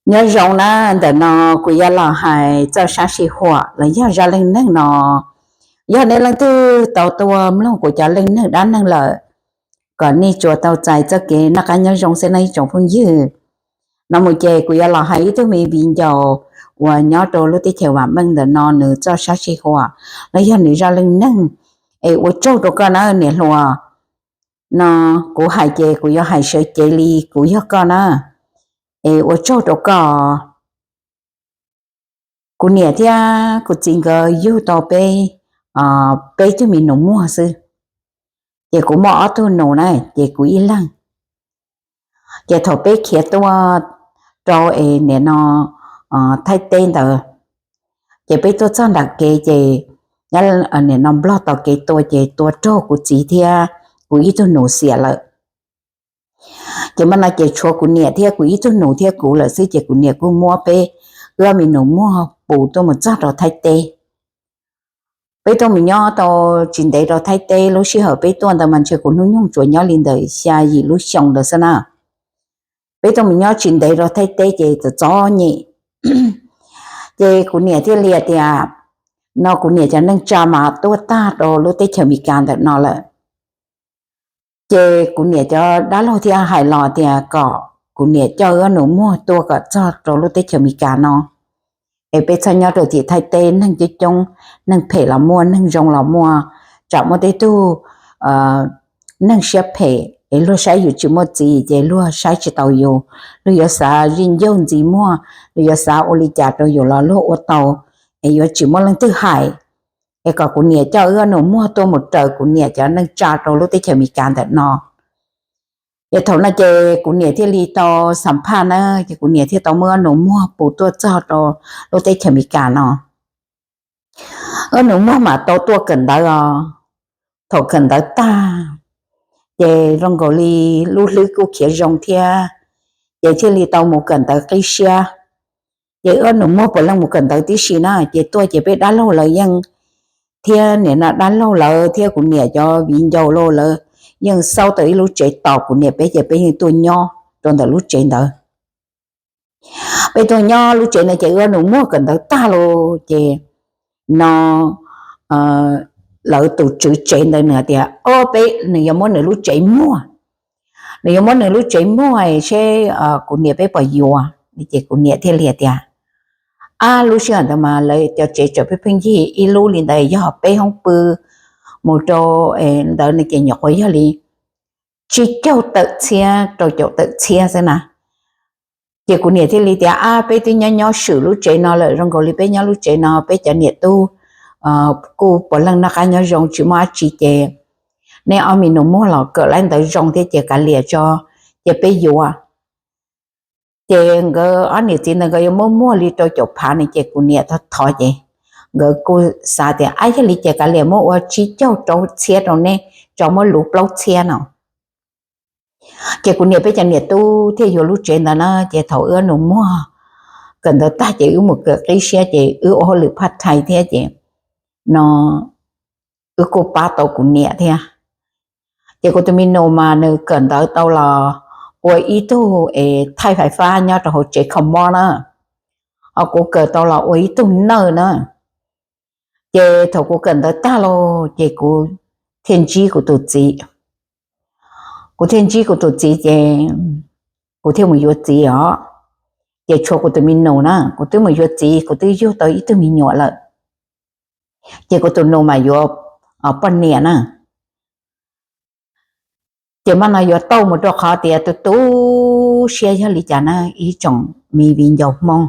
Nyob zoo na, ntawm no kuv yuav los hais txoj sab sij huam los yog zaj leej neeg no. Yog nej leej twg tau tuaj mloog kuv cov leej neeg dab neeg lawm, kom nej tsuas tau txais txoj kev noj qab nyob zoo xwb nawb ib tsoom phooj ywg. No mus ces kuv yuav los hais ib tug me viv ncaus uas nyob rau lub teb chaws vam meej ntawm no nws txoj sab sij huam los yog nws zaj leej neeg. Es ua tsaug rau koj na niam hluas. No kuv hais ces kuv yuav hais sawv cev li kuv yog koj na. Es ua tsaug rau koj. Kuv niam thiab kuv txiv nkawd yug tau peb, peb tug me nus muag xwb. Ces kuv muaj ob tug nus na, ces kuv ib leeg. Ces thaum peb khiav tuaj rau es nim no Thaib teb ntawd, ces peb tuaj txog nram kev ces nim no Nplog tos kev tua ces tua raug kuv txiv thiab kuv ib tug nus xiam lawm. Ces mas no ces tshuav kuv niam thiab kuv ib tug nus thiab kuv lawm xwb ces kuv niam kuj muab peb wb ob me nus muag pus tuaj mus txog rau Thaib teb. Peb tuaj mus nyob tau tsis ntev rau Thaib teb, lub sij hawm peb tuaj ntawd mas ntshe kuv hnub nyoog tsuas nyob li ntawm xya yim lub xyoo ntawd xwb na. Peb tuaj mus nyob tsis ntev rau Thaib teb ces txom txom nyem. Ces kuv niam thiaj li tias, no kuv niam cov neej tsa mas tuaj tag rau lub teb chaws Amelikas ntawm no lawm. Ces kuv niam cov dab laug thiaj hais los tias kom kuv niam coj wb ob nus muag tuaj kom txog rau lub teb chaws Amelikas no. Es peb txhob nyob rau tim Thaib teb, neeg coob coob, neeg phem los muaj, neeg zoo los muaj, tsam muaj tej tug neeg siab phem es luag saib yus tsis muaj txiv ces luag saib tsis taus yus, luag yuav xav zij ncaug ntxiv muag, luag yuav xav ua li cas rau yus los luag ua tau, es yuav tsis muaj leej twg hais. Es kom kuv niam coj wb ob nus muag tuaj mus raws kuv niam cov neej tsa rau lub teb chaws Amelikas ntawm no. Ces thaum no ces kuv niam thiaj li tau xam phaj na, ces kuv niam thiaj tau muab ob nus muag pus tuaj txog rau lub teb chaws Amelikas no. Ob nus muag mam tau tuaj kawm ntawv os. Thaum kawm ntawv tag, ces zoo nkaus li lub hlwb kuj khiav zoo thiab, ces thiaj li tau mus kawm ntawv qib siab. Ces ob nus muag puav leej mus kawm ntawv tib si na, ces tuaj ces peb dab laug lawv yeej, thiab nim no dab laug lawv thiab kuv niam cov viv ncaus los lawv yeej xauj tau ib lub tsev tos kuv niam peb, ces peb yeej tuaj nyob rau ntawm lub tsev ntawd. Peb tuaj nyob lub tsev ntawd ces wb ob nus muag kawm ntawv tag los ces no lawv tus tswv tsev ntawd nws tias, o, peb, nws yuav muab nws lub tsev muag. Nws yuav muab nws lub tsev muag seb kuv niam peb puas yuav. Ces kuv niam thiaj li tias, ab, lub sij hawm ntawd mas lawv cov tsev tseem pheej pheej yig, ib lub li ntawd yog peb hoob pw mus rau ntawd no ces nyuam qhuav yog li tsib caug tawm txhiab rau caum tawm txhiab xwb na. Ces kuv niam thiaj li tias, ab, peb twb nyob nyob swm lub tsev no lawm, zoo nkaus li peb nyob lub tsev no peb cov niam tub kuj puav leej noj qab nyob zoo tsis muaj dab tsi ces nej ob me nus muag los kawm laib ntawv zoo thiab ces kav liam tso, ces peb yuav. Ces nkawd ob niam txiv ntawd nkawd yuav muab muag li rau caum phav no ces kuv niam thov thov ces nkawd kuj xav tias, ab, yog li ces kav liam muab ua tsib caug rau txhiab rau nej tso, muab luv plaub txhiab no. Ces kuv niam peb cov niam tub thiaj yuav lub tsev ntawd na. Ces thaum wb ob nus muag kawm ntawv tag ces wb mus kawm qib siab ces wb ua hauj lwm part time thiab ces no wb kuj pab tau kuv niam thiab. Ces kuv tus me nus mas nws kawm ntawv tau los ua ib tug es thaij fais fab nyob rau hauv tsev kho mob na, ho kuv kawm tau los ua ib tug nawj na. Ces thaum kuv kawm ntawv tag los ces kuv thiaj ntsib kuv tus txiv. Kuv thiaj ntsib kuv tus txiv ces kuv thiaj mus yuav txiv os. Ces tshuav kuv tus me nus na, kuv twb mus yuav txiv, kuv twb yug tau ib tug me nyuam lawm. Ces kuv tus nus mas yuav poj niam na. Ces mas no yuav tau mus rau qhov tias tus tu siab yog li cas na ib tsoom me viv ncaus Hmoob,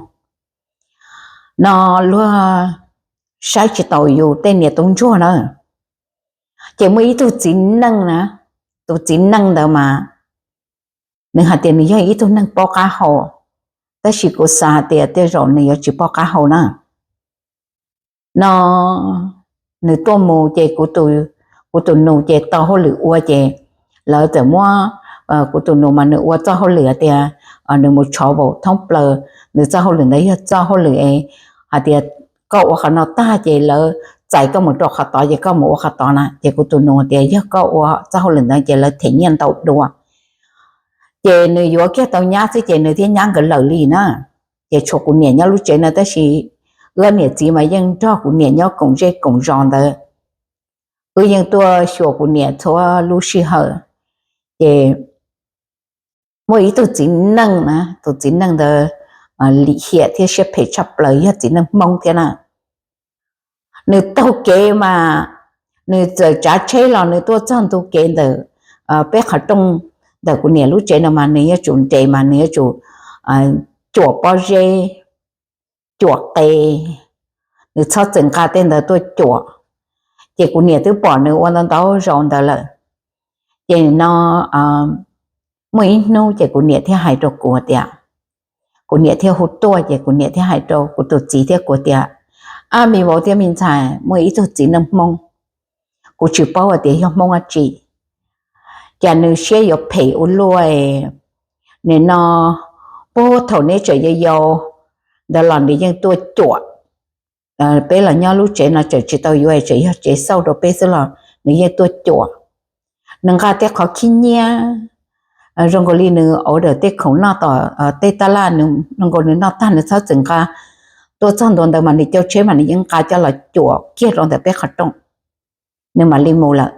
no luag saib tsis taus yus tej niam tub ntsuag na. Ces muaj ib tug txiv neej na, tus txiv neej ntawd mas nws hais tias nws yog ib tug neeg paub qab hau, tab sis kuv xav hais tias tej zaum nws yuav tsis paub qab hau na. No nws tuaj mus ces kuv tus nus ces tau hauj lwm ua ces lawv txawm muab, kuv tus nus mas nws ua txoj hauj lwm hais tias nws mus tshov vaum thoob plaws, nws txoj hauj lwm ntawd yog txoj hauj lwm es hais tias koj ua qhov no tag ces lawv txais koj mus rau qhov tod ces koj mus ua qhov tod na. Ces kuv tus nus tias yog koj ua txoj hauj lwm ntawd ces lawv them nyiaj ntau dua. Ces nws yuav kiag tau nyab xwb ces nws thiaj nyab nkawd lawm li na. Ces tshuav kuv niam nyob lub tsev no, tab sis wb niam txiv mas yeej nrog kuv niam nyob koom zej koom zos ntawd. Wb yeej tuaj xyuas kuv niam txhua lub sij hawm. Ces muaj ib tug txiv neej na, tus txiv neej ntawd lim hiam thiab siab phem tshaj plaws, yog txiv neej Hmoob thiab na. Nws taug kev mas nws txawm tsav tsheb los nws tuaj txog ntu kev ntawm peb qhov rooj, ntawm kuv niam lub tsev no mas nws yuav tsum nres mas nws yuav tsum cuam pob zeb, cuam qe, nws txhob txwm nqa tej ntawd tuaj cuam. Ces kuv niam twb pom nws ua ntau ntau zaus ntawd lawm. Ces no muaj ib hnub ces kuv niam thiaj hais rau kuv tias, kuv niam thiaj hu tuaj ces kuv niam thiaj hais rau kuv tus txiv thiab kuv tias, ab, me vauv thiab me ntxhais, muaj ib tug txiv neej Hmoob, kuv tsis paub hais tias yog Hmoob dab tsi, cas nws siab yuav phem ua luaj. Nim no puag thaum neb tseem yau yau ntawd los nws yeej tuaj cuam. Peb los nyob lub tsev no tseem tsis tau yuav, tseem yog tsev xauj rau peb xwb los nws yeej tuaj cuam. Nws nqa tej qhov khib nyiab zoo nkaus li nws order tej khoom noj tom tej taj laj, zoo nkaus nws noj tag nws txhob txwm nqa tuaj txog ntua ntawd mas nws caij tsheb mas nws yeej nqa coj los cuam kiag rau ntawm peb qhov rooj, nws mam li mus lawm.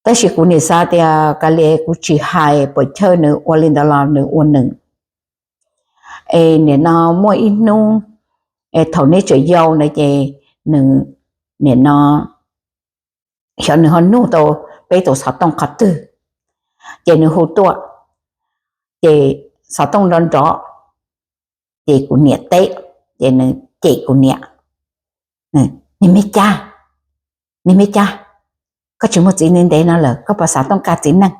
Tab sis kuv niam xav tias kav liam kuv tsis hais, puas chawj nws ua li ntawd los nws ua nws. Es nim no muaj ib hnub, es thaum neb tseem yau na ces nws, nim no xyov nws ho nug tau peb tus xov tooj qhov twg, ces nws hu tuaj, ces xov tooj nrov nrov, ces kuv niam teb, ces nws cem kuv niam, niag me cas, niag me cas, koj tsis muaj txiv ntev ntev no lawm koj puas xav tooj kaj txiv neej?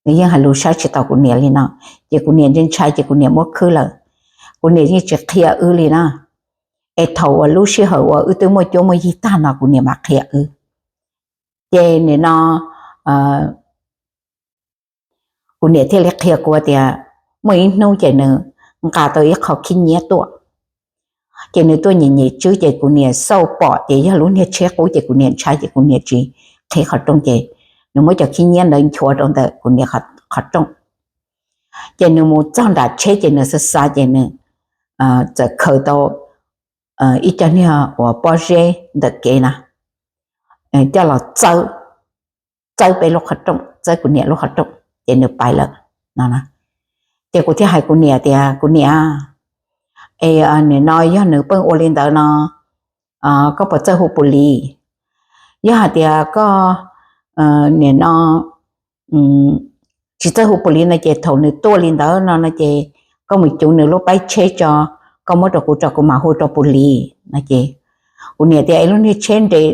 Nws yeej hais lus saib tsis taus kuv niam li no, ces kuv niam ntshai ntshai ces kuv niam muab khwb lawm. Kuv niam yeej tsis qhia wb li na, es thaum uas lub sij hawm uas wb twb muaj cuab muaj yig tag no kuv niam mam qhia wb. Ces nim no kuv niam thiaj li qhia kuv tias muaj ib hnub ces nws nqa tau ib qho khib nyiab tuaj, ces nws tuaj nyem nyem tswb ces kuv niam xauj pom ces yog lub niag tsheb qub ces kuv niam ntshai ces kuv niam tsis qhib qhov rooj ces nws muab cov khib nyiab ntawd nchuav rau ntawm kuv niam qhov rooj. Ces nws mus txog nram tsheb ces nws xav xav ces nws txawm khaws tau ib co niag uas pob zeb ntawm kev na coj los txawb, txawb peb lub qhov rooj, txawb kuv niam lub qhov rooj ces nws pais lawm no. Ces kuv thiaj hais kuv niam tias kuv niam, es nim no yog nws pheej ua li ntawd no koj puas txawj hu pus lis? Yog hais tias koj nim no tsis txawj hu pus lis no ces thaum nws tuaj li ntawd no no ces koj mus cuv nws lub paib tsheb tso, koj muab rau kuv tso kuv mam hu rau pus lis no ces kuv niam tias es lub niag tsheb nres,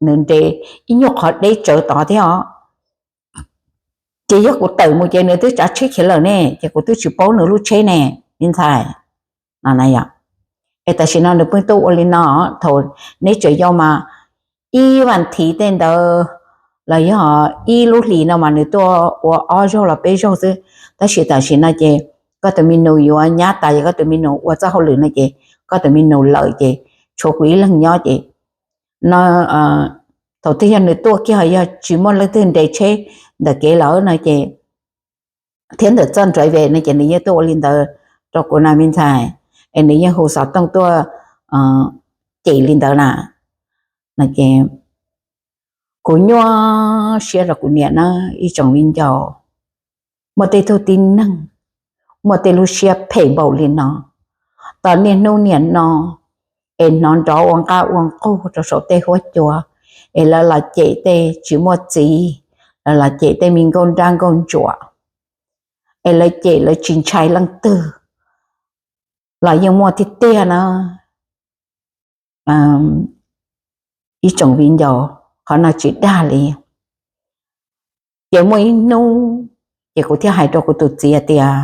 nws nres ib nyuag qhov deb tsawv tod thiab os. Ces yog kuv tawm mus ces nws twb tsav tsheb khiav lawm ne, ces kuv twb tsis paub nws lub tsheb ne, me ntxhais. Es tam sim no nws pheej tuaj ua li no, thaum neb tseem yau mas ib vas thiv tej ntawd los yog ib lub hlis no mas nws tuaj ua ob zaug los peb zaug xwb, tab sis tam sim no ces koj tus me nus yuav nyab tas, yog koj tus me nus ua txoj hauj lwm no ces koj tus me nus lawm ces tshuav kuv ib leeg nyob ces no thaum twg yog nws tuaj kiag ho yog tsis muaj leej twg nres tsheb ntawm kev lawm no ces thiab ntawm txoj driver no ces nws yeej tuaj ua li ntawd rau kuv na me ntxhais, es nws yeej hu xov tooj tuaj cem li ntawd na. Kuv nyuaj siab rau kuv niam na ib tsoom viv ncaus, muaj tej tug tib neeg muaj tej lub siab phem npaum li no, tos niaj hnub niam no es hnov nrov ua nqaj ua nqug rau saum tej huab cua, es lawv los cem tej tsis muaj txiv, lawv los cem tej me nkauj nrab nkauj ntsuam, es lawv cem lawv tsis ntshai leej twg los yeej muaj tiag tiag na. Ib tsoom viv ncaus, qhov no tsis dag li. Ces muaj ib hnub ces kuv thiaj hais rau kuv tus txiv tias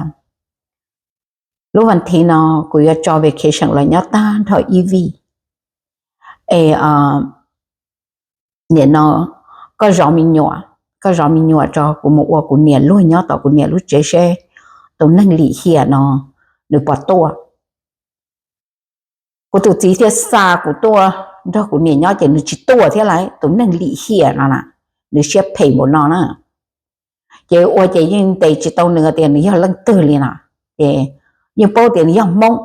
lub vas thiv no kuv yuav tso vacation los nyob tag nrho ib vij, es nim no koj zov me nyuam, koj zov me nyuam tso kuv mus ua kuv niam luag nyob tom kuv niam lub tsev seb tus neeg lim hiam no nws puas tuaj. Kuv tus txiv thiaj xa kuv tuaj nrog kuv niam nyob ces nws tsis tuaj thiab lawm, tus neeg lim hiam no na, nws siab phem npaum no na. Ces ua ces yeej ntes tsis tau nws tias nws yog leej twg li no. Ces yeej paub tias nws yog Hmoob,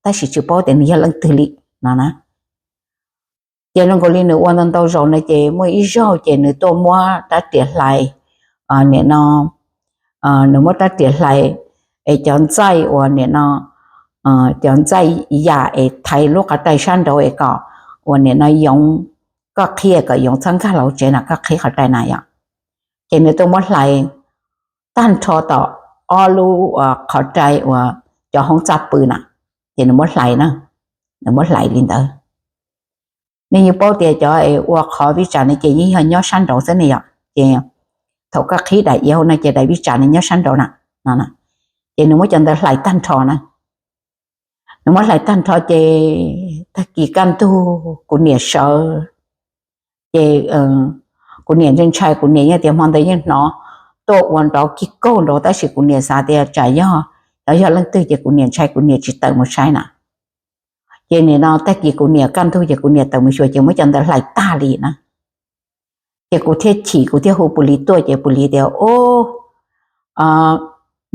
tab sis tsis paub tias nws yog leej twg li no na. Ces zoo nkaus li nws ua ntau ntau zaus no ces muaj ib zaug ces nws tuaj muab rab riam hlais, nim no nws muab rab riam hlais es cov ntxaij uas nim no cov ntxaij yam es thaiv lub qhov rai sab nraud es kom uas nim no yoov, koj qhib kom yoov txhob nkag los tsev no, koj qhib qhov rai na yom. Ces nws tuaj muab hlais tag nrho tom ob lub qhov rai uas cov hoob txaj pw na, ces nws muab hlais na, nws muab hlais li ntawd. Nej yeej paub tias cov es ua qhov vij tsam no ces yeej yog nyob sab nraud xwb ne yom, ces thaum koj qhib daim iav no ces daim vij tsam no nyob sab nraud na, no. Ces nws muab cov ntawd hlais tag nrho na. Nws muab hlais tag nrho ces tag kis kaj ntug kuv niam sawv, ces kuv niam ntshai ntshai, kuv niam yeej tias hmo ntawd yeej hnov tuaj ua nrov kig kaug nrov, tab sis kuv niam xav tias tsam yog, yog leej twg ces kuv niam ntshai, kuv niam tsis tawm mus saib na. Ces nim no tag kis kuv niam kaj ntug ces kuv niam tawm mus xyuas ces muab cov ntawd hlais tag li na. Ces kuv thiaj chim, kuv thiaj hu pus lis tuaj ces pus lis tias, Ub,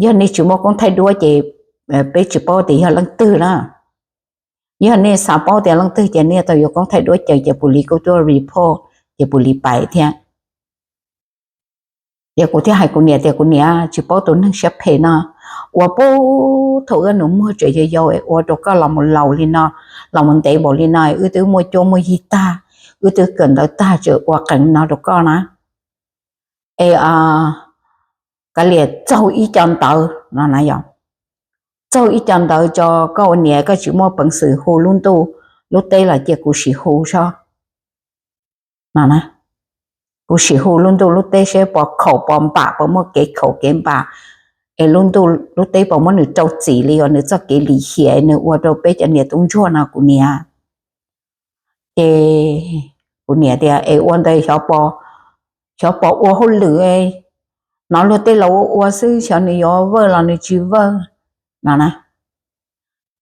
yog nej tsis muaj koob thaij duab ces peb tsis paub tias yog leej twg na. Yog nej xav paub tias leej twg ces nej tau yuav koob thaij duab ces, ces pus lis kuj tuaj report, ces pus lis pais thiab. Ces kuv thiaj hais kuv niam tias, Kuv niam, tsis paub tus neeg siab phem no, ua puag thaum wb nws muag tseem yau yau es ua rau koj los mus laus li no, los mus ntev npaum li no, wb twb muaj cuab muaj yig tag, wb twb kawm ntawv tag tseem ua qees no rau koj na. Es kav liam txaug ib co ntawv no na yom, txaug ib co ntawv tso, koj ua niam koj tsis muaj peev xwm hu lub ntuj lub teb los cia kuv sim hu seb, no na, kuv sim hu lub ntuj lub teb seb puas khaum puas npam, puas muaj kev khaum kev npam, es lub ntuj lub teb puas muab nws rau txim li uas nws txoj kev lim hiam nws ua rau peb cov niam tub ntsuag no kuv niam. Ces kuv niam tias, Es ua ntawd xyov puas ua hauj lwm, hnov luag tej laus ua ua xwb, xyov nws yuav vawj los nws tsis vawj, no na.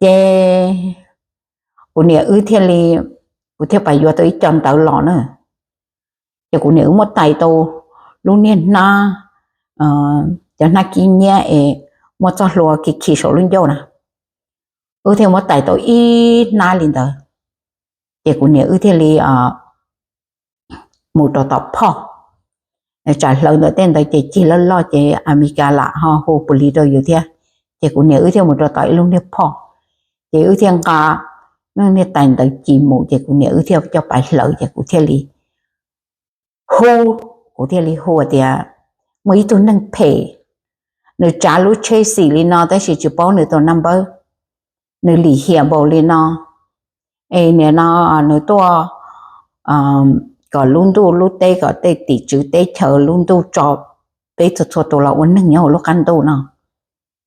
Ces kuv niam wb thiaj li, kuv thiaj pais yuav tau ib co ntawv los na. Ces kuv niam wb muab tais tau lub niag hnab, cov hnab kib nyiab es muaj txoj hlua khi khi saum lub ncauj na, wb thiaj muab tais tau ib hnab li ntawd. Ces kuv niam wb thiaj li mus rau tom phoj, tsam hlawv ntawm tej ntawd ces cig loj loj ces Amelikas lam ho hu pus lis rau yus thiab. Ces kuv niam wb thiaj mus rau tom ib lub niag phoj, ces wb thiaj nqa lub niag tais ntawd ci mus, ces kuv niam wb thiaj coj pais hlawv, ces kuv thiaj li hu, kuv thiaj li hu tias, Muaj ib tug neeg phem, nws tsav lub tsheb xim li no tab sis tsis paub nws tus naj npawb, nws lim hiam npaum li no, es nim no nws tuaj kom lub ntuj lub teb, kom tej tim tswv teb chaws lub ntuj tso peb txhua txhua tus los ua neeg nyob hauv lub qab ntuj no,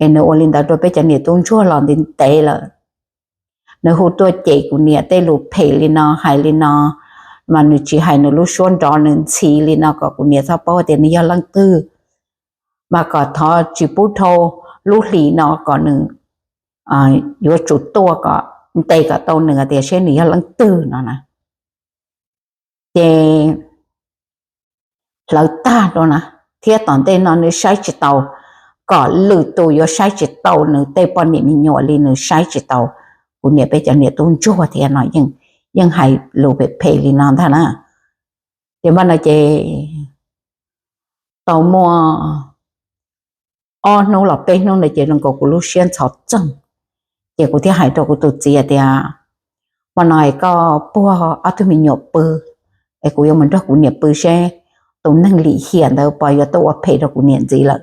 es nws ua li ntawd rau peb cov niam tub ntsuag los ntev ntev lawm. Nws hu tuaj cem kuv niam tej lus phem li no hais li no, mas nws tsis hais nws lub suab nrov nws ntxhi li no kom kuv niam txhob paub tias nws yog leej twg, mas kom thov tsis pub dhau lub hlis no kom nws yuav tsum tuaj kom ntes kom tau nws tias seb nws yog leej twg no na. Ces hlawv tag rau na, thiab tom ntej no nws saib tsis taus, kom lwm tus yuav saib tsis taus nws tej poj niam me nyuam li nws saib tsis taus kuv niam peb cov niam tub ntsuag thiab no, yeej hais lus phem phem li no ntag na. Ces npaj no ces tau muaj ob hnub los peb hnub ntawd ces zoo nkaus kuv lub siab ntxhov txeeg, ces kuv thiaj hais rau kuv tus txiv tias, Hmo no es koj puag ob tug me nyuam pw, es kuv yuav mus nrog kuv niam pw seb tus neeg lim hiam ntawd puas yuav tuaj ua phem rau kuv niam ntxiv lawm.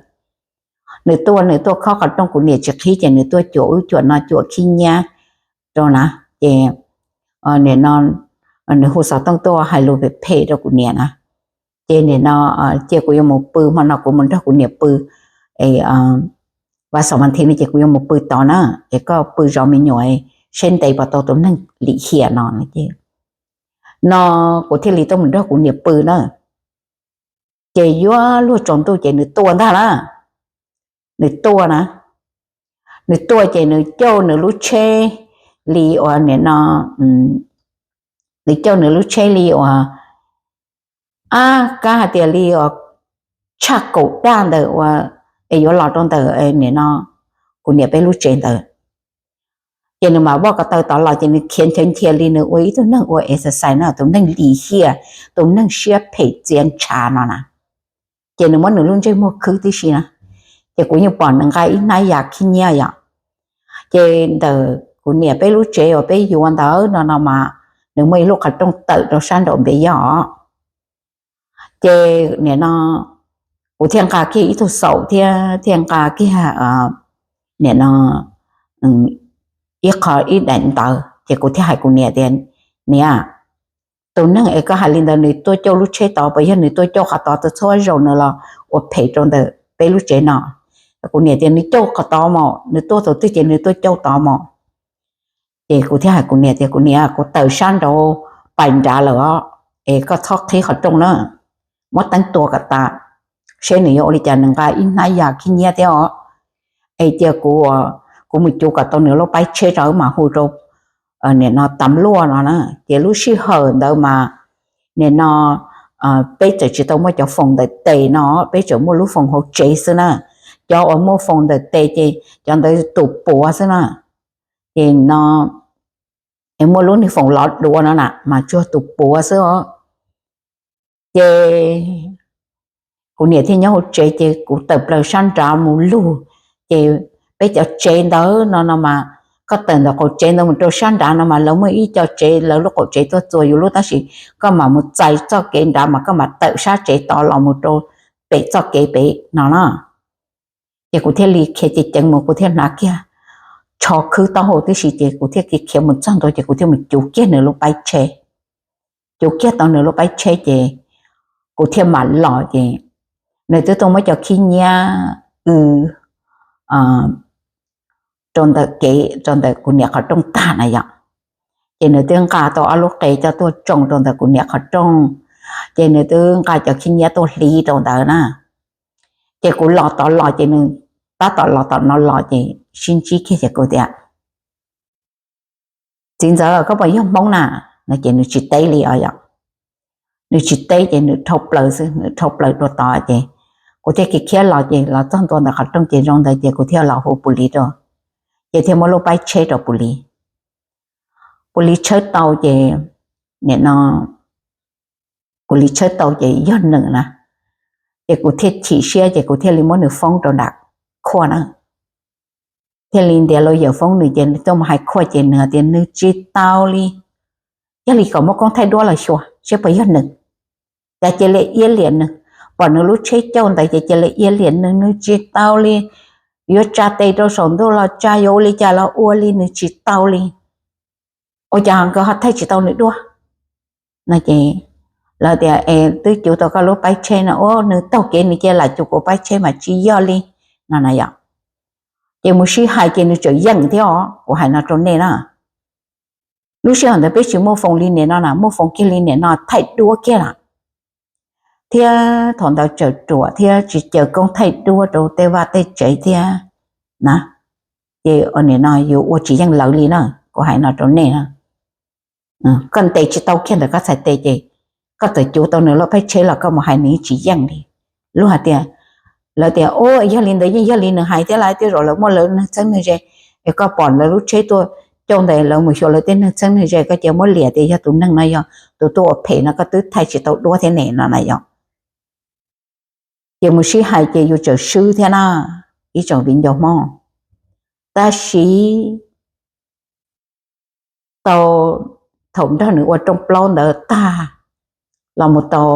Nws tuaj, nws tuaj khob qhov rooj kuv niam tsis qhib ces nws tuaj cuam ub cuam no cuam khib nyiab rau na, ces nim no nws hu xov tooj tuaj hais lus phem phem rau kuv niam na. Ces nim no cia kuv yuav mus pw, hmo no kuv mus nrog kuv niam pw, es vas xaum mas thi no ces kuv yuav mus pw tod na, es koj pw zov me nyuam seb ntes puas tau tus neeg lim hiam no. No kuv thiaj li tuaj mus nrog kuv niam pw na. Ces yuav luag tsaus ntuj ces nws tuaj ntag na. Nws tuaj na, nws tuaj ces nws coj nws lub tsheb li uas nim no, nws coj nws lub tsheb li uas ab kab hais tias li uas tshaj kaum daj ntawm uas es yuav los rau ntawm nim no kuv niam peb lub tsev ntawd. Ces nws mam voj ko taw tod los ces nws khiav ncha ncha li nws ua ib tug neeg ua exercise no, tus neeg lim hiam, tus neeg siab phem txias ntshav no na. Ces nws muab nws lub ntsej muag khwb tib si na. Ces kuv yeej pom nws nqa ib hnab yas khib nyiab yom. Ces ntawm kuv niam peb lub tsev uas peb yuav ntawd no no mas nws muaj ib lub qhov rooj tawm rau sab nraum npe yog. Ces nim no kuv thiaj nqa kiag ib tug xaum thiab thiaj nqa kiag nim no ib qho ib daim ntawv ces kuv thiaj hais kuv niam tias, niam, tus neeg es koj hais li ntawd nws tuaj cauj lub tsheb tod, puas yog nws tuaj cauj qhov tod, txhua zaus nws los ua phem rau ntawm peb lub tsev no? Kuv niam tias nws cauj qhov tod mas, nws tuaj thaum twg ces nws tuaj cauj tod mas. Ces kuv thiaj hais kuv niam tias, kuv niam, kuv tawm sab nraud pais nrad lawm os, es koj txhob qhib qhov rooj na, muab teeb tua kom tas, seb nws yuav ua li cas, nws nqa ib hnab yas khib nyiab thiab os. Es cia kuv, kuv mus cuv kom tau nws lub paib tsheb rau mam hu rau nim no tas luaj no na. Ces lub sij hawm ntawd mas nim no peb txawm tsis tau muaj cov foos ntawm tes no, peb tseem muaj lub foos hauv tsev xwb na. Cov uas muaj foos ntawm tes ces cov ntawd tus puav xwb na. Ces no muaj lub niag foos lov duav no na mas tsuas tus puav xwb os. Ces kuv niam thiaj nyob hauv tsev ces kuv tawm plaws sab nrad mus lug. Ces peb cov tsev ntawd no no mas koj tawm ntawm qaum tsev ntawd mus rau sab nrad no mas lawv muaj ib co tsev, lawv lub qaum tsev tuaj txuas yus lub, tab sis koj mam mus txais txoj kev nrad mas koj mam tawm sab tsev tod los mus rau pem txoj kev pem no na. Ces kuv thiaj li khiav ceev ceev mus, kuv thiaj hnav kiag tsho khwb taub hau tib si ces kuv thiaj khiav khiav mus txog ntua ces kuv thiaj mus cuv kiag nws lub paib tsheb. Cuv kiag tau nws lub paib tsheb ces kuv thiaj mam los ces nws twb tuaj muab cov khib nyiab w rau ntawm kev rau ntawm kuv niam qhov rooj tag na yom. Ces nws twb nqa tau ob lub qe coj tuaj tsoo rau ntawm kuv niam qhov rooj, ces nws twb nqa cov khib nyiab tuaj hliv rau ntawd na. Ces kuv los tod los ces nws tab tom los tom no los ces sib ntsib kiag ces kuv tias, txiv ntxawm, koj puas yog Hmoob na? No ces nws tsis teb li os yom. Nws tsis teb ces nws dhau plaws xwb, nws dhau plaws dua tod ces kuv thiaj khiav khiav los ces los txog ntua ntawm qhov rooj ces zoo ntawd ces kuv thiaj los hu pus lis rau, ces thiaj muab lub paib tsheb rau pus lis. Pus lis tshawb tau ces nim no pus lis tshawb tau ces yog nws na. Ces kuv thiaj chim siab ces kuv thiaj li muab nws foob rau nram khuaj na. Thiaj li ntiav lawyer foob nws ces tuaj mus hais khuaj ces nws tias nws tsis tau li, yog li kom muab koob thaij duab los xyuas seb puas yog nws. Cas cia li iab liam nws, pom nws lub tsheb cauj ntawd ces cia li iab liam nws, nws tsis tau li. Yuav tsa tes rau saum ntuj los tsa, yuav ua li cas los ua li, nws tsis tau li. Ua cas nkawd ho thaij tsis tau nws duab? No ces lawv tias es twb cuv tau koj lub paib tsheb no, ua nws taug kev nws cia li lam cuv kuv paib tsheb mas tsis yog li no na yom. Ces mus sib hais ces nws tseem yeem thiab os, kuv hais no rau nej na. Lub sij hawm ntawd peb tsis muaj foos li nim no na, muaj foos kiag li nim no thaij duab kiag lawm, thiab thaum ntawd tsawm ruam thiab tsis caw koob thaij duab rau tej vaj tej tsev thiab na. Ces nim no yus ua tsis yeej lawv li na, kuv hais no rau nej na. Koj ntes tsis tau kiag ntawm koj txhais tes ces koj txawm cuv tau nws lub paib tsheb los koj mus hais nws tsis yeej li. Luag hais tias, lawv tias o, yog li ntawd yeej yog li nws hais thiab lawm, tej zaum lawv muaj lawv neeg txheeb neeg ze, es koj pom lawv lub tsheb tuaj cauj ntawd lawv mus xyuas lawv tej neeg txheeb neeg ze, koj cia muab liam tias yog tus neeg no yog tus tuaj ua phem no, koj twb thaij tsis tau duab thiab ne no na yom. Ces mus sib hais ces yus tseem swb thiab na, ib tsoom viv ncaus Hmoob. Tab sis tau thaum nrog nws ua rooj plaub ntawd tag los mus tau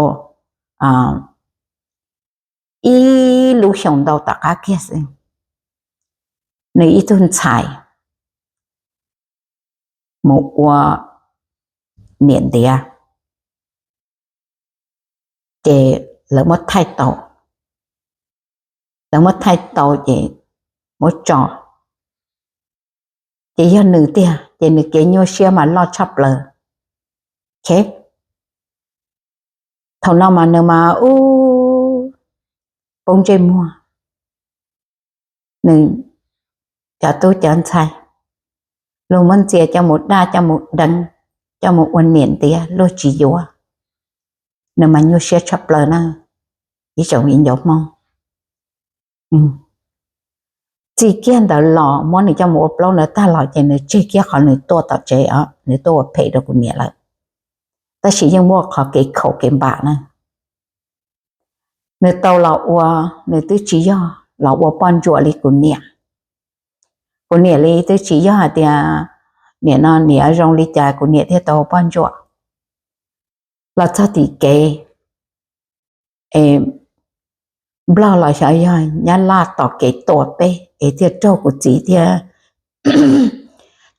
ib lub xyoo ntau tom qab kiag xwb, nws ib tug ntxhais mus ua niam ntiav, ces lawv muab thaij tau, lawv muab thaij tau ces muab tso, ces yog nws tiag ces nws kev nyuaj siab mas loj tshaj plaws. Thaum no mas nws mas ub poob ntsej muag, nws cov tub cov ntxhais luag muab ntxias coj mus daj coj mus deev, coj mus ua niam ntiav luag tsis yuav, nws mas nyuaj siab tshaj plaws na, ib tsoom viv ncaus Hmoob. txi kiag ntawd los muab nws coj mus ua plaub ntawd tag los ces nws tseg kiag qhov nws tuaj tom tsev os, nws tuaj ua phem rau kuv niam lawm. Tab sis yeej muaj qhov kev khaum kev npam na. Nws tau los ua, nws twb tsis yog los ua poj ntsuam li kuv niam. Kuv niam li twb tsis yog hais tias nim no niam zoo li cas kuv niam thiaj tau ua poj ntsuam. Los txog tim kev es Nplog los xyov yog Nyab Laj tos kev tua peb es thiaj raug kuv txiv thiab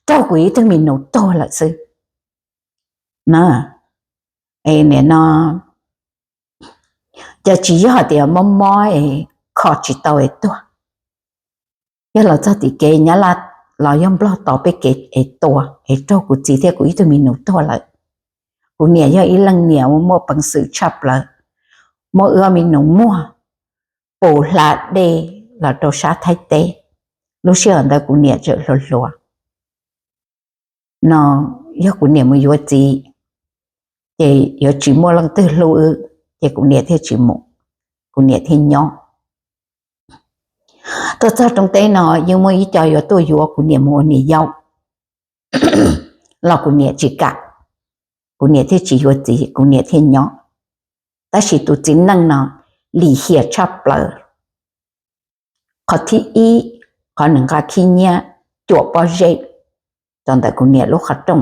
raug kuv ib tug me nus tuag lawm xwb na. Es nim no cas tsis yog tias mob mob es kho tsis tau es tuag. Yog los txog tim kev Nyab Laj los yog Nplog tos peb kev es tua es raug kuv txiv thiab kuv ib tug me nus tuag lawm. Kuv niam yog ib leej niam uas muaj peev xwm tshaj plaws, muab wb ob me nus muag pus hla dej los rau sab Thaib teb. Lub sij hawm ntawd kuv niam tseem hluas hluas no, yog kuv niam mus yuav txiv ces yuav tsis muaj leej twg hlub wb, ces kuv niam thiaj tsis mus, kuv niam thiaj nyob. Tuaj txog rooj teb no yeej muaj ib co yuav tuaj yuav kuv niam mus ua niam yau los kuv niam tsis kam, kuv niam thiaj tsis yuav txiv, kuv niam thiaj nyob. Tab sis tus txiv neej no lim hiam tshaj plaws. Qhov thib ib, qhov nws nqa khib nyiab cuam pob zeb rau ntawm kuv niam lub qhov rooj.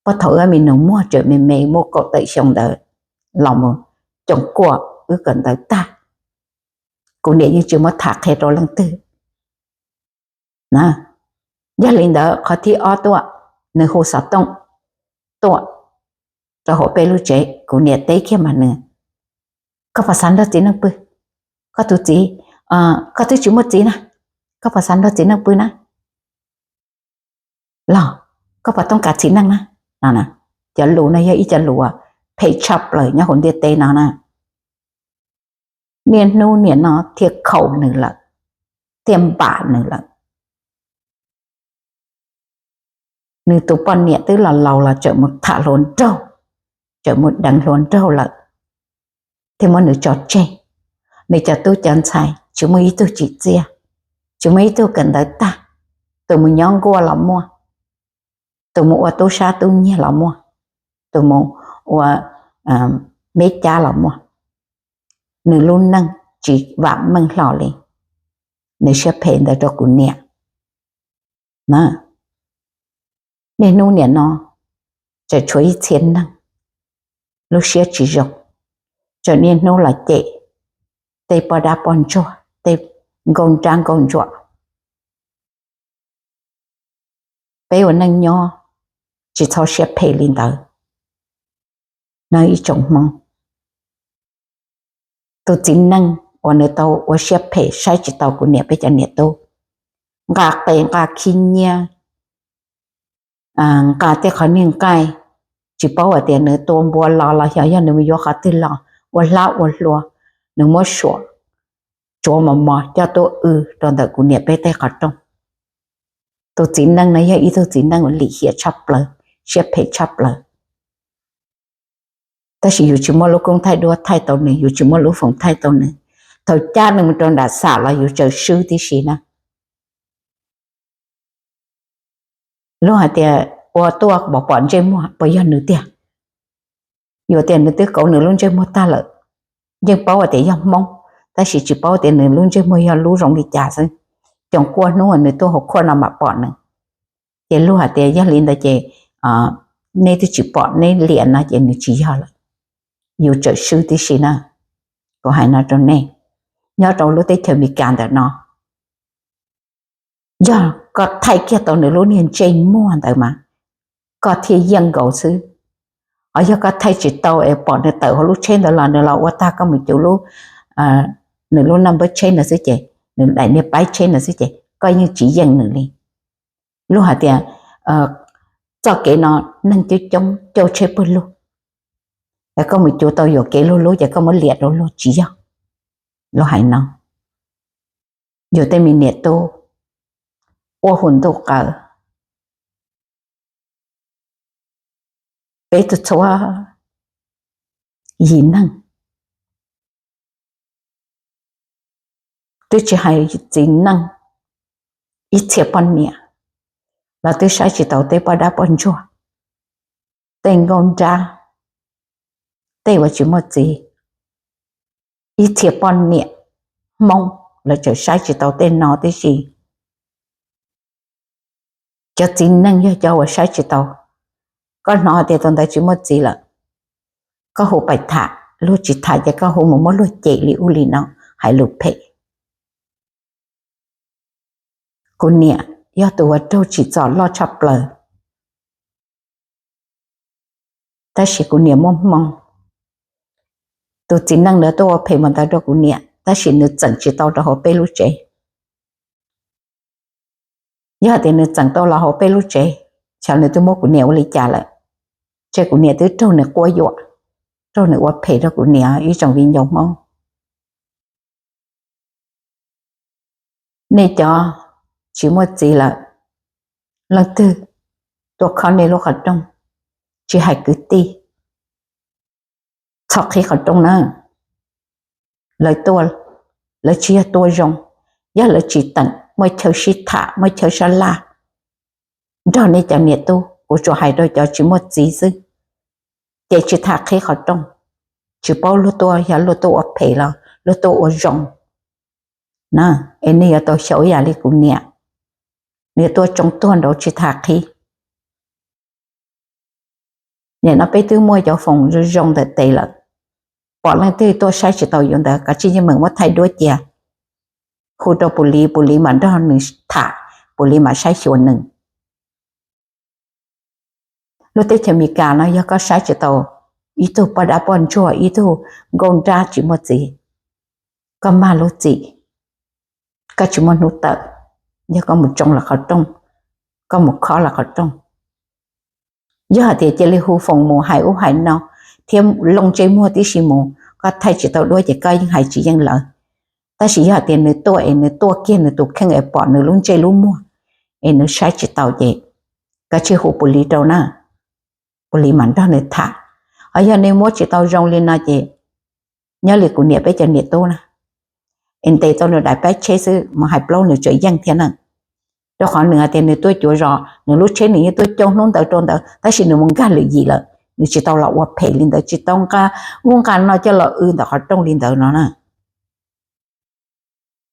Puag thaum wb me nus muag tseem me me muaj kaum tawm xyoo ntawd los mus coom kuaj wb kawm ntawv tag, kuv niam yeej tsis muab tham qhia rau leej twg. Yog li ntawd qhov thib ob tuaj, nws hu xov tooj tuaj rau hauv peb lub tsev, kuv niam teb kiag mas nws, koj puas xav nrog txiv neej pw? Koj tus txiv, koj twb tsis muaj txiv na, koj puas xav nrog txiv neej pw na? Los koj puas tooj kas txiv neej na? Cov lus no yog ib co lus phem tshaj plaws nyob hauv ntiaj teb no na. Niaj hnub niam no thiaj khaum nws lawm, thiaj npam nws lawm. Nws tus poj niam twb los laus los tseem mus tham hluas nraug, tseem mus deev hluas nraug lawm, thiaj muab nws tso tseg. Nws cov tub cov ntxhais tsis muaj ib tug tsim txiaj, tsis muaj ib tug kawm ntawv tag. Tus mus nyob nkuaj los muaj, tus mus ua tub sab tub nyiag los muaj, tus mus ua meb cab los muaj. Nws lub neej tsis vam meej hlo li, nws siab phem ntawd rau kuv niam. Niaj hnub niam no tseem tshuav ib txhia neeg lub siab tsis zoo, tseem niaj hnub los cem tej poj dab poj ntsuag, tej nkauj nrab nkauj ntsuam. Peb ua neej nyob tsis txhob siab phem li ntawd no ib tsoom Hmoob. Tus txiv neej uas nws tau ua siab phem saib tsis taus kuv niam peb cov niam tub, nqa qe nqa khib nyiab, nqa tej qhov niag nqaij, tsis paub hais tias nws tua npua los los xyov yog nws mus yuav qhov twg los ua hlab ua hlua, nws muab suam tsuav mos mos coj tuaj w rau ntawm kuv niam peb tej qhov rooj. Tus txiv neej no yog ib tug txiv neej uas lim hiam tshaj plaws, siab phem tshaj plaws. Tab sis yus tsis muaj lub koob thaij duab thaij tau nws, yus tsis muaj lub foos thaij tau nws. Thaum cab nws mus rau nram xam los yus tsawm swb tib si na. Luag hais tias ua tuaj pom pom ntsej muag puas yog nws tiag? Yuav tias nws twb kauv nws lub ntsej muag tag lawm, yeej paub hais tias yog Hmoob, tab sis tsis paub tias nws lub ntsej muag yog lub zoo li cas xwb. Coom kuaj hnub uas nws tuaj hauv khuaj no mam pom nws. Ces luag hais tias yog li ntawd ces neb twb tsis pom neb liam no ces nws tsis yog lawm. Yus tsawm swb tib si na. Kuv hais no rau nej, nyob rau lub teb chaws Amelikas ntawm no, yog koj thaij kiag tau nws lub niag ntsej muag ntawd mas koj thiaj yeej nkaus xwb. Ho yog koj thaij tsis tau es pom nws tawm hauv lub tsheb ntawd los nws los ua tag koj mus cuv lub, nws lub naj npawb tsheb ntawd xwb ces, nws daim niag paib tsheb ntawd xwb ces koj yeej tsis yeej nws li. Luag hais tias txoj kev no neeg coob coob cauj tsheb pawg lug, es koj mus cuv tau yuam kev luag lub ces koj muab liam rau luag tsis yog. Luag hais no, yus tej me niam tub, ua hu ntuj qawm, peb txhua txhua yim neeg, twb tsis hais txiv neej, Ib txhia poj niam los twb saib tsis taus tej poj dab poj ntsuag, tej nkauj nrab, tej uas tsis muaj txiv. Ib txhia poj niam Hmoob los tseem saib tsis taus tej no tib si. Cov txiv neej yog cov uas saib tsis taus. Koj hnov tias tus ntawd tsis muaj txiv lawm, koj hu pais tham, luag tsis tham ces koj hu mus muab luag cem li ub li no, hais lus phem. Kuv niam yog tus uas raug tsim txom loj tshaj plaws, tab sis kuv niam muaj hmoo. Tus txiv neej ntawd tuaj ua phem mus ntawd rau kuv niam, tab sis nws txeem tsis tau rau hauv peb lub tsev. Yog tias nws txeem tau los hauv peb lub tsev, xyov nws twb muab kuv niam ua li cas lawm. Ces kuv niam twb raug nws quab yuam, raug nws ua phem rau kuv niam ib tsoom viv ncaus Hmoob. Nej cov tsis muaj txiv lawm, leej twg tuaj khob nej lub qhov rooj, tsis hais kwv tij, txhob qhib qhov rooj na. Lawv tuaj, lawv tsis yog tuaj zoo, yog lawv tsis teem, muaj chaw sib tham, muaj chaw sab laj nrog nej cov niam tub. Kuv tsuas hais rau cov tsis muaj txiv xwb, ces tsis tham qhib qhov rooj, tsis paub luag tuaj, yog luag tuaj ua phem los luag tuaj ua zoo na, es nej yuav tau xyaum ib yam li kuv niam, nws tuaj tsoo tuag nraud tsis tham qhib. Nim no peb twb muaj cov foom zoo zoo ntawm tes lawm, pom leej twg tuaj saib tsis taus yus ntawd koj tsij yeej meem muab thaij duab cia, hu rau pus liv, pus liv mam nrog nws tham, pus liv mam saib xyuas nws. Lub teb chaws Amelikas no yog koj saib tsis taus ib tug poj dab poj ntsuag, ib tug nkauj nrab tsis muaj txiv, koj mag lub txim, koj tsis muaj hnub tawm, yog koj mus tsoo lawv qhov rooj, koj mus khob lawv qhov rooj. Yog hais tias cia li hu foom mus hais ub hais no thiab loo ntsej muag tib si mus, koj thaij tsis tau duab ces koj yeej hais tsis yeej lawv. Tab sis yog hais tias nws tuaj es nws tuaj kiag nws tus kheej es pom nws lub ntsej lub muag es nws saib tsis taus ces koj tsij hu pus liv rau na, pus liv mam nrog nws tham. Ho yog nws muab tsis tau zoo li no ces nyob li kuv niam peb cov niam tub na, es ntes tau nws daim pab tsheb xwb mus hais plaub nws tseem yeej thiab na. Rau qhov nws hais tias nws tuaj cuav zos, nws lub tsheb nws yeej tuaj coj hnub ntawd rau ntawd, tab sis nws mus nkag lwm yim lawm, nws tsis tau los ua phem li ntawd, tsis tau nqa ub nqa no coj los w ntawm qhov rooj li ntawd no na.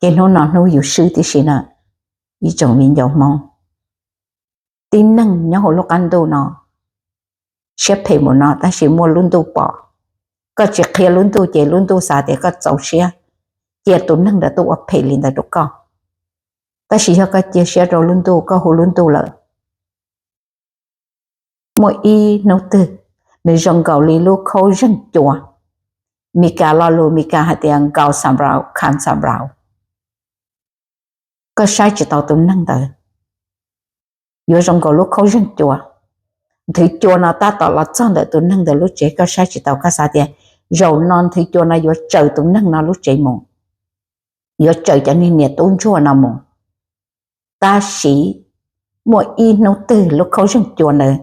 Ces hnub no hnub yus swb tib si na, ib tsoom viv ncaus Hmoob. Tib neeg nyob hauv lub qab ntuj no, siab phem mus no tab sis muaj lub ntuj pom. Koj tsis qhia lub ntuj ces lub ntuj xav tias koj txaus siab, cia tus neeg ntawd tuaj ua phem li ntawd rau koj. Tab sis yog koj cia siab rau lub ntuj, koj hu lub ntuj lawm, muaj ib hnub twg nws zoo nkaus li lub khaub zeeg cua. Mis Kas lo lus Mis Kas hais tias nkaus xam nplaus kha xam nplaus. Koj saib tsis taus tus neeg ntawd, yuav zoo nkaus lub khaub zeeg cua. Nthwv cua no tab tom los txog ntawm tus neeg ntawd lub tsev, koj saib tsis taus, koj xav tias zaum no nthwv cua no yuav tsaws tus neeg no lub tsev mus, yuav tsaws cov niag niam tub ntsuag no mus. Tab sis muaj ib hnub twg lub khaub zeeg cua ntawd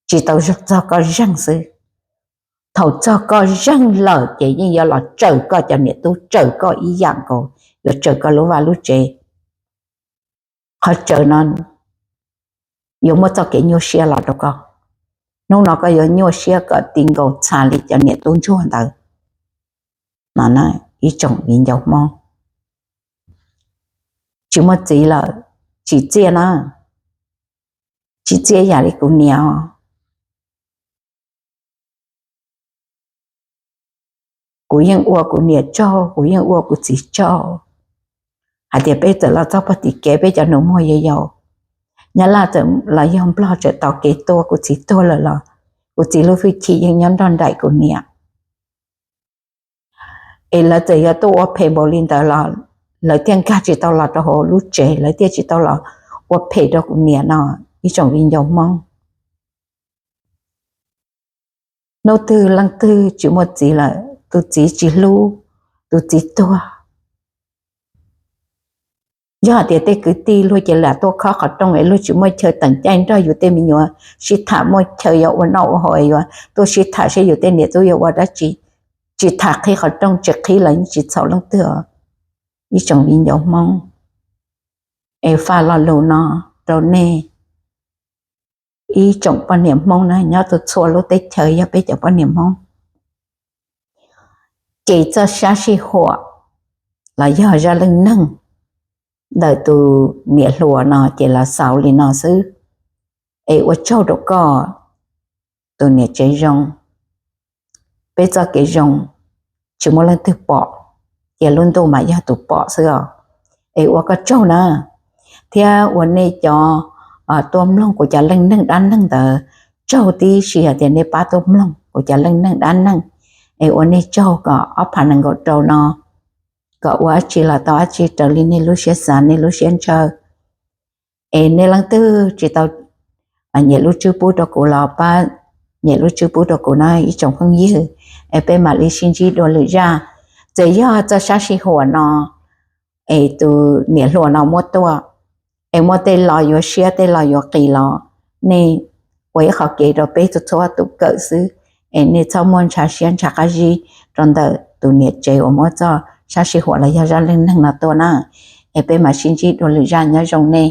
tsis tau txog koj zeeg xwb, thaum txog koj zeeg lawm ces yeej yuav los tsaws koj cov niam tub, tsaws koj ib yam nkaus, yuav tsaws koj lub vaj lub tsev. Qhov tsaws no yuav muaj txoj kev nyuaj siab los rau koj. Hnub no koj yuav nyuaj siab kom ti nkaus txha li cov niam tub ntsuag ntawd. No na, ib tsoom viv ncaus Hmoob, tsis muaj txiv lawm, tsim txiaj na, tsim txiaj yam li kuv niam os. Kuv yeej ua kuv niam tsaug, kuv yeej ua kuv txiv tsaug, hais tias peb txawm los txog pog tim kev, peb cov nus muag yau yau, Nyab Laj txawm los yog Nplog txawm tau kev tua kuv txiv tuag lawm los kuv txiv lub hwj chim yeej nyob nrog nraim kuv niam. Es lawv txawm yuav tuaj ua phem npaum li ntawd los lawv thiaj nkag tsis tau los rau hauv lub tsev, lawv thiaj tsis tau los ua phem rau kuv niam no, ib tsoom viv ncaus Hmoob. Hnub twg leej twg tsis muaj txiv lawm, tus txiv tsis hlub, tus txiv tuag, yog hais tias tej kwv tij luag ces lam tuaj khob qhov rooj es luag tsis muaj chaw teem caij nrog yus tej me nyuam sib tham, muaj chaw yuav ua noj ua haus es yuav tuaj sib tham saib yus tej niam tub yuav ua dab tsi. Tsis tham qhib qhov rooj, tsis qhib los yeej tsis txhaum leej twg os, ib tsoom viv ncaus Hmoob. Es faj lo lus no rau nej ib tsoom poj niam Hmoob na nyob txhua txhua lub teb chaws yog peb cov poj niam Hmoob, ces txoj sab sij huam los yog zaj leej neeg ntawm tus niam hluas no ces los xaus li no xwb. Es ua tsaug rau koj tus niam tsev zoo, peb txoj kev zoo tsis muaj leej twg pom, ces lub ntuj mas yog tus pom xwb os. Es ua koj tsaug na, thiab ua nej cov tuaj mloog kuv cov leej neeg dab neeg ntawd tsaug tib si hais tias nej pab tuaj mloog kuv cov leej neeg dab neeg. Es ua nej tsaug kom ob phav nees nkaum rau no kom ua dab tsi los tau dab tsi raws li nej lub siab xav nej lub siab ntshaw. Es nej leej twg tsis tau nyiam lub tswb pub rau kuv los pab nyiam lub tswb pub rau kuv na ib tsoom phooj ywg, es peb mam li sib ntsib dua lwm zaj. Txawm yog txoj sab sij huam no es tus niam hluas no muab tuaj, es muaj tej lo yuav siab tej lo yuav qis los nej ua ib qho kev rau peb txhua txhua tus kawm xwb. Es nej txhob muaj ntshaw siab ntshaw qab zib rau ntawm tus niam tsev uas muab txoj sab sij huam los yog zaj leej neeg no tuaj na. Es peb mam sib ntsib dua lwm zaj, nyob zoo nej.